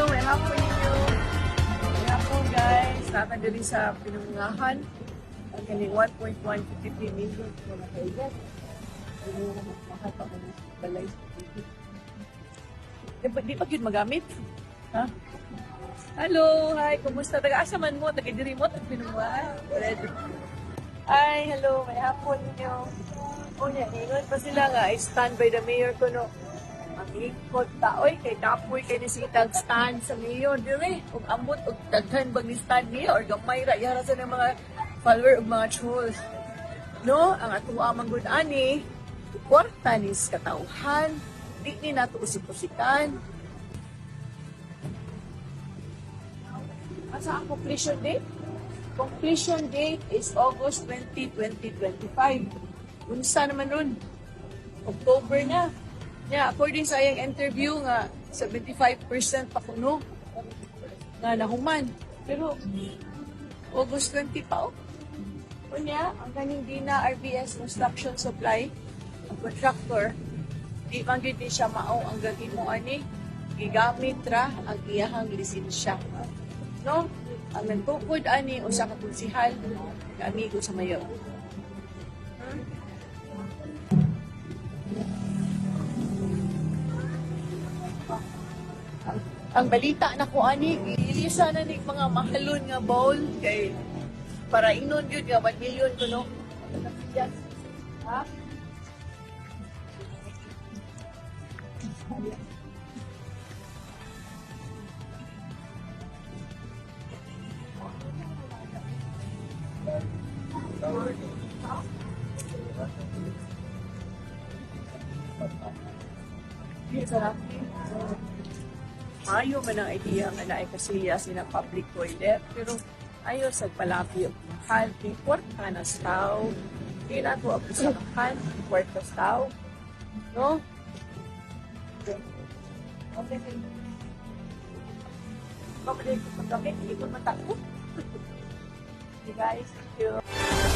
May hapon ninyo. May hapon, guys. Nata diri sa pinungahan. Ang kaning 1.153 million ko na kailan. Mahal pa mo balay sa tubig. Di pa gyud magamit. Ha? Hello, hi, kumusta? Taga asa man mo? Taga diri mo, taga Pinungahan. Red. Ay, hello, may hapon ninyo. O niya, ingon pa sila nga, I stand by the mayor ko, no. Ang ikot taoy, kay tapoy kay ni sitag stand sa mayor, dire. Ug ambot, ug daghan bag ni stand niya, or gamay ra, yara sa ng mga follower ug mga trolls. No, ang ato man gud ani, kwarta ni sa katawhan, di ni nato usik-usikan. Asa ang completion date? Completion date is August 20, 2025. Unsa naman nun? October na. Yeah, according sa iyang interview nga 75% pa kuno nga nahuman. Pero August 20 pa oh. Unya, ang kaning Dina RBS Construction Supply, ang contractor, di man gyud ni siya mao ang gahimo ani, gigamit ra ang iyahang lisensya. No? Ang nagtukod ani usa ka konsehal nga amigo sa mayor. Ang balita na ko ani, gilisa na ni mga mahalon nga bowl kay para ingnon gyud nga 1 million kuno. Yes. Ha? Sarap. Maayo man ang idea nga naay kasiya sila public toilet, pero ayo sa palabi og mahal kay kwarta na sa tao. Di na to ako sa mahal, kwarta sa tao. No? Okay. Pabalik ko paggamit, hindi ko matakbo. Okay guys, thank you.